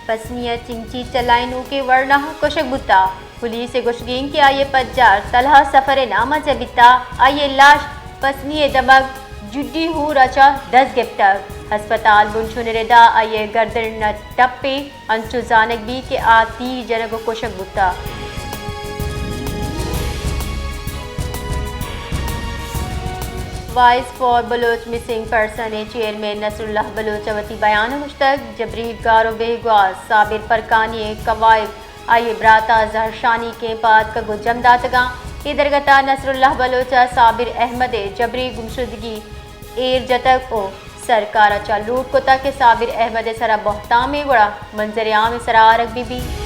پسنی ءَ چنچی چلائیں نوکیں ورنا کشگ بوتا۔ پولیس ءِ گوشگیں کہ آئی ءِ پجار طلحہ سفر ءِ نام ءَ جت بیتا۔ آئی ءِ لاش پسنی ءِ دمگ جڈی ہور ءَ چہ دست گپتگ۔ ہسپتال بنشون ءِ ردا آئی ءِ گردن ءَ ٹپے انچو زانگ بیت کہ آ تیر جنگ ءُ کشگ بوتگ۔ Voice for Baloch missing person ءِ چیئرمین نصر اللہ بلوچ ءَ وتی بیان ءَ گوشتگ، جبریگ گار ءُ بیگواہ صابر پرکانی ءِ کوائب آئی ءِ برات ءَ زہرشانی کیمپ ءَ آتکگ ءُ جم داتگاں۔ اے درگت ءَ نصر اللہ بلوچ ءَ صابر احمد ءِ جبری گمشدگی ایر جتگ ءُ سرکار ءَ چہ لوٹ کتگ کہ صابر احمد ءِ سرا بہتام ءِ گڑا منظر عام ءِ سرا آرگ بہ بیت۔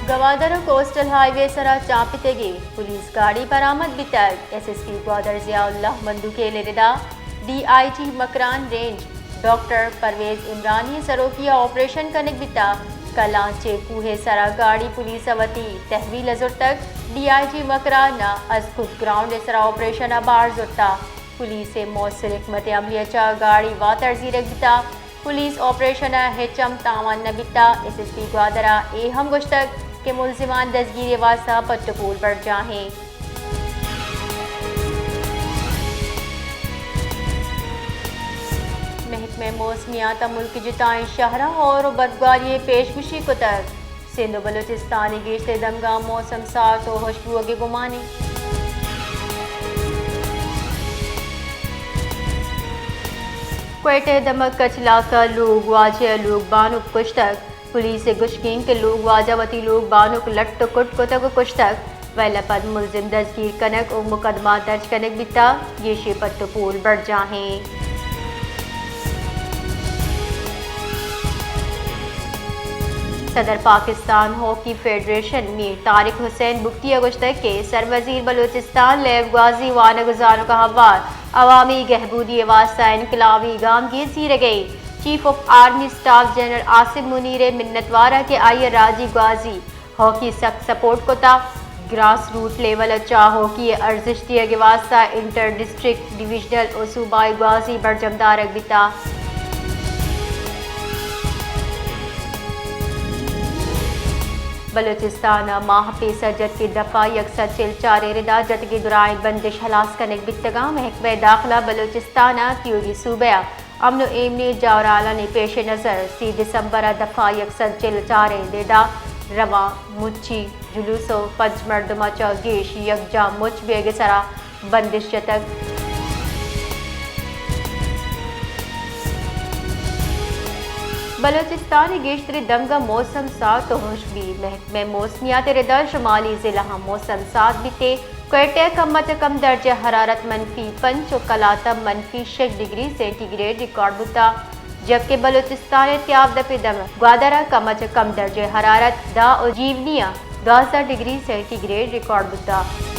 گوادر ءُ کوسٹل ہائی وے ءِ سرا چاپتگیں پولیس گاڑی برآمد بیتگ۔ S S P Gwadar Zia ullah Mandokhail ءِ ردا D I G Makran range doctor Parvez Umrani ءِ سروکی ءَ آپریشن کنگ بیتا۔ کلانچے کوہ ءِ سرا گاڑی پولیس ءَ وتی تحویل ءَ زرتگ۔ ڈی آئی جی مکران ءَ از خود گراؤنڈ ءِ سرا آپریشن ءَ بار زرتا۔ پولیس ءِ مؤثر حکمت عملی ءَ چہ گاڑی واتر زیرگ بیتا۔ پولیس آپریشن ءَ ہچ ہم تاوان نہ بیتا۔ ایس ایس پی گوادر ءَ اے ہم گوشتگ کہ ملزمان دزگیری ءِ واستہ پٹ ءُ پول برجاہ ایں۔ محکمہ موسمیات ءَ ملک ءِ جتائیں شہراں ہور ءُ برفباری ءِ پیشگوشی کتگ۔ سندھ ءُ بلوچستان ءِ گیشتریں دمگاں موسم سارت ءُ ہشک بوگ ءِ گمان ایں۔ کوئٹہ ءِ دمگ کچلاک ءَ لوگ واجہ ءُ لوگ بانک کشتگ۔ پولیس ءِ گوشگ اِنت کہ لوگ واجہ وتی لوگ بانک لٹ ءُ کٹ کتگ ءُ کشتگ۔ ویل ءَ پد ملزم دزگیر کنگ ءُ مقدمہ درج کنگ بیتگ، گیشیں پٹ ءُ پول برجاہ ایں۔ صدر پاکستان ہاکی فیڈریشن میر طارق حسین بگٹی ءَ گوشتگ کہ سروزیر بلوچستان لیب گوازی وانگ ءُ زانگ ءَ ہوار عوامی گہبودی ءِ واستہ انقلابی گامگیج زیرگ ءَ اِنت۔ Chief of army staff general Asim Munir ءِ منتوار ءَ کہ آئی ءَ راجی گوازی ہاکی ءَ سک سپورٹ کتگ۔ گراس روٹ لیول ءَ چہ ہاکی ءِ ارزشت دیگ ءِ واستہ انٹر ڈسٹرکٹ، ڈویژنل ءُ صوبائی گوازی برجم دارگ بیتگ۔ بلوچستان ءَ ماہ پیسر جتکیں دفعہ یک سد چل چار ءِ ردا جتگیں درائیں بندش ہلاس کنگ بیتگ اَنت۔ محکمہ داخلہ بلوچستان ءَ تیوگیں صوبہ ءَ امن ءُ ایمنی ءِ جاورھالانی پیش نظر سی دسمبر ءَ دفعہ یک سد چل چار ءِ دید ءَ رواں مچی جلوس ءُ پنچ مردم ءَ چہ گیش یکجاہ مچ بیگ ءِ سرا بندش جتگ۔ بلوچستان ءِ گیشتریں دمگاں موسم سارت ءُ ہشک بیت۔ محکمہ موسمیات ءِ ردا شمالی ضلعاں موسم سارت بیت۔ کوئٹہ ءَ کم ءَ چہ کم درجہ حرارت منفی پنچ ءُ قلات ءَ منفی شش ڈگری سینٹی گریڈ ریکارڈ بوتگ، جبکہ بلوچستان ءِ تیاب دپ ءِ دمگ گوادر ءَ کم ءَ چہ کم درجہ حرارت دہ ءُ جیونی ءَ دوازدہ ڈگری سینٹی گریڈ ریکارڈ بوتگ۔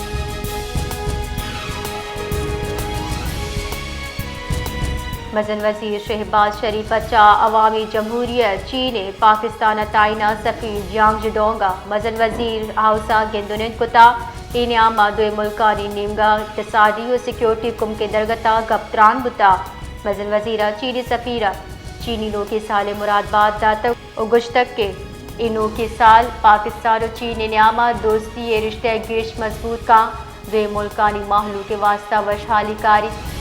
مزن وزیر شہباز شریف ءَ چہ عوامی جمہوریہ چین ءِ پاکستان ءَ تعینات سفیر جیانگ جڈونگ ءَ مزن وزیر ہاؤس ءَ گند ءُ نند کتگ۔ اے نیام ءَ دوئیں ملکانی نیمگ ءَ اقتصادی ءُ سیکورٹی کمکیں درگتاں گپ تران بوتگ۔ مزن وزیر ءَ چینی سفیر ءَ چینی نوکیں سال ءِ مراد بات داتگ ءُ گوشتگ کہ اے نوکیں سال پاکستان ءُ چین ءِ نیام ءَ دوستی ءِ رشتہ ءَ گیش مضبوط کنت۔ دوئیں ملکانی مہلوک ءِ واستہ وشحالی کاریت۔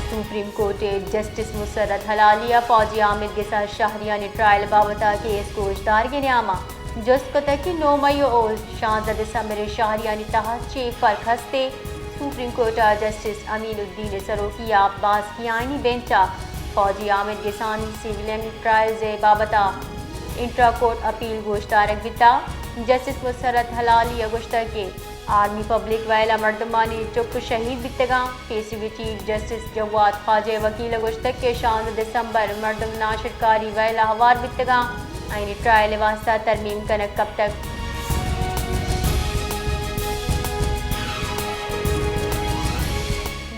سپریم کورٹ ءِ جسٹس مسرت ہلالی ءَ فوجی آمید گسا شہریانی ٹرائل ءِ بابت ءَ کیس گوشدارگ ءِ نیام ءَ جست کتگ کہ نو مئی ءُ شانزدہ دسمبر ءِ شہریانی تہا چے فرق ہست ءُ سپریم کورٹ ءِ جسٹس امین الدین ءِ سروکی ءَ بازگی آئینی بینچ ءَ فوجی آمید گسانی سویلین ٹرائلز ءِ بابت ءَ انٹرا کورٹ اپیل گوشدارگ بیتگ۔ جسٹس مسرت ہلالی ءَ گوشتگ کہ آرمی پبلک ویل ءَ مردمانی چک شہید بیتگ اَنت۔ پی سی بی چیف جسٹس جواد خواجہ ءِ وکیل ءَ گوشتگ کہ شانزدہ دسمبر مردم ناشرکاری ویل ءَ ہوار بیتگ اَنت، آیانی ٹرائل ءِ واستہ ترمیم کنگ کپتگ۔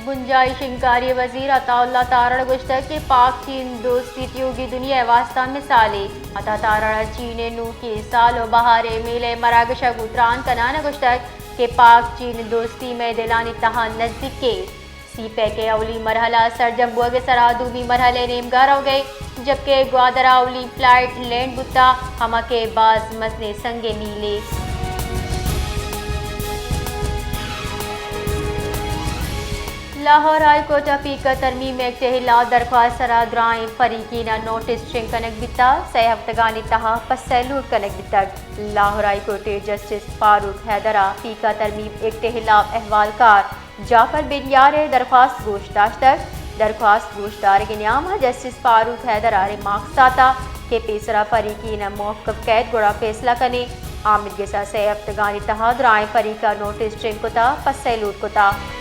بنجاہی شنگکاری ءِ وزیر عطا اللہ تارڑ ءَ گوشتگ کہ پاک چین دوستی تیوگیں دنیا ءِ واستہ مثالے۔ عطا تارڑ ءَ چین ءِ نوکیں سال ءُ بہار ءِ میلہ ءِ مراگش ءَ گوں تران کنان ءَ گوشتگ کہ پاک چین دوستی مئے دلانی تہا نزیک اِنت۔ سی پیک ءِ اولی مرحلہ سرجم بوگ ءِ سرا دومی مرحلہ ءِ نیمگا روگ ءَ اِنت، جبکہ گوادر ءَ اولی فلائٹ لینڈ بوتگ، ہما کہ باز مزنیں سنگ ءِ میلے۔ لاہور ہائی کورٹ ءَ پیک ءِ ترمیم ایکٹ ءِ ہلاپ درخواست ءِ سرا درائیں فریقین ءَ نوٹس چنگ کنگ بیتگ، سئے ہفتگانی تہا پسہ لوٹ کنگ بیتگ۔ لاہور ہائی کورٹ ءِ جسٹس فاروق حیدر ءَ پیک ءِ ترمیم ایکٹ ءِ ہلاپ احوالکار جعفر بن یار ءِ درخواست گوش داشتگ۔ درخواست گوش دارگ ءِ نیام ءَ جسٹس فاروق حیدر ءَ ریمارکس داتگ کہ پیسرا فریقین ءَ موقف کئیت گڑا فیصلہ کنیں۔ آ مدگس ءَ سئے ہفتگانی تہا درائیں فریق ءَ نوٹس چنگ کتگ، پسہ لوٹ کتگ۔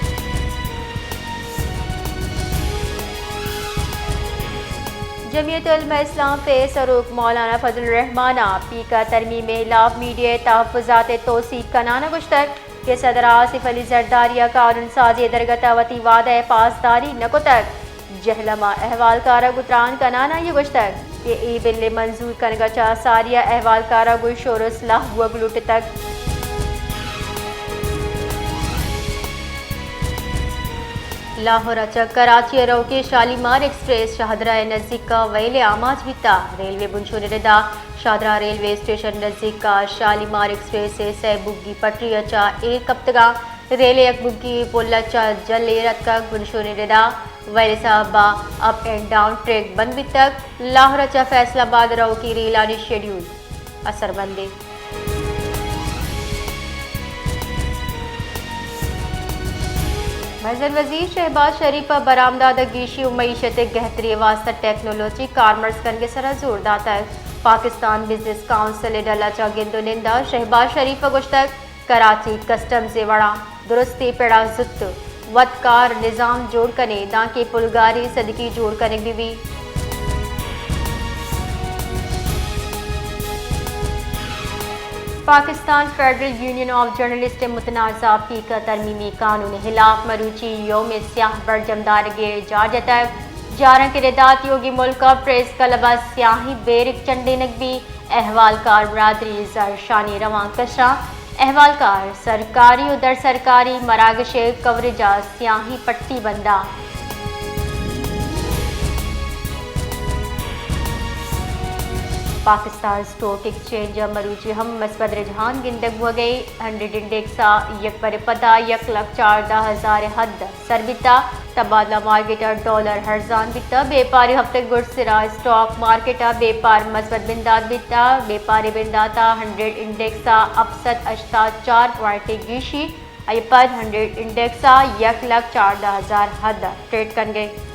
جمعیت علماء اسلام ءِ سروک مولانا فضل الرحمان ءَ پیک ءِ ترمیم ءِ ہلاپ میڈیا ءِ تحفظات ءِ توثیق کنان ءَ گوشتگ کہ صدر آصف علی زرداری ءَ قانون سازی ءِ درگت ءَ وتی وعدہ ءِ پاسداری نہ کتگ۔ جہلم ءِ احوالکار ءَ گوں تران کنان ءَ آئی ءَ گوشتگ کہ اے بل ءِ منظور کنگ ءَ چہ ساری ءَ احوالکار ءَ گوں شور ءُ صلاح بوگ لوٹتگ۔ لاہور ءَ چہ کراچی ءَ روکیں شالیمار ایکسپریس شاہدرہ ءِ نزیک ءَ ویل ءِ آماچ بیتگ۔ ریلوے بنشون ءِ ردا شاہدرہ ریلوے اسٹیشن ءِ نزیک ءَ شالیمار ایکسپریس ءِ سئے بوگی پٹری ءَ چہ ایر کپتگ اَنت۔ ریل ءِ یک بوگی پل ءَ چہ جھل ایر اتکگ، بنشون ءِ ردا ویل ءِ سبب ءَ اپ اینڈ ڈاؤن ٹریک بند بیتگ۔ لاہور ءَ چہ فیصل آباد روکیں ریلانی شیڈیول اثر بند اِنت۔ مزن وزیر شہباز شریف ءَ برآمدات ءِ گیشی ءُ معیشت ءِ گہتری ءِ واستہ ٹیکنالوجی کارمرز کنگ ءِ سرا زور داتگ۔ پاکستان بزنس کونسل ءِ ڈل ءَ چہ گند ءُ نند ءَ شہباز شریف ءَ گوشتگ، کراچی کسٹمز ءِ وڑا درستیں پڑا زوت وت کار نظام جوڑ کنیں، دانکہ پلگاری سدکی جوڑ کنگ بہ بیت۔ Pakistan federal union of journalist ءِ متنازعہ پیک ءِ ترمیمی قانون ءِ ہلاپ مروچی یوم سیاہ برجم دارگ ءِ جار جتگ۔ جاراں کہ رداتی ہوگی ملک ءِ پریس کلب ءَ سیاہیں بیرک چنڈینگ بیت۔ احوالکار برادری زھرشانی روان کشاں۔ احوالکار سرکاری ءُ در سرکاری مراگش ءِ کوریج ءَ سیاہیں پٹی بنداں۔ پاکستان اسٹاک ایکسچینج ءَ مروچی ہم مثبت رجحان گندگ بوگ ءَ، ہنڈریڈ انڈیکس ءَ یک برے پدا یک لکھ چاردہ ہزار ءِ حد سر بیتگ۔ تبادلہ مارکیٹ ءَ ڈالر ارزان بیتگ۔ بیپاری ہفتگ گڈسرا اسٹاک مارکیٹ ءَ بیپار مثبت بندات بیتگ۔ بیپاری بندات ءَ ہنڈریڈ انڈیکس ءَ ہپت سد ہشتاد چار پوائنٹ گیشی، آئی ءَ پد ہنڈریڈ انڈیکس ءَ یک لکھ چاردہ ہزار حد ءَ ٹریڈ کنگ ءَ۔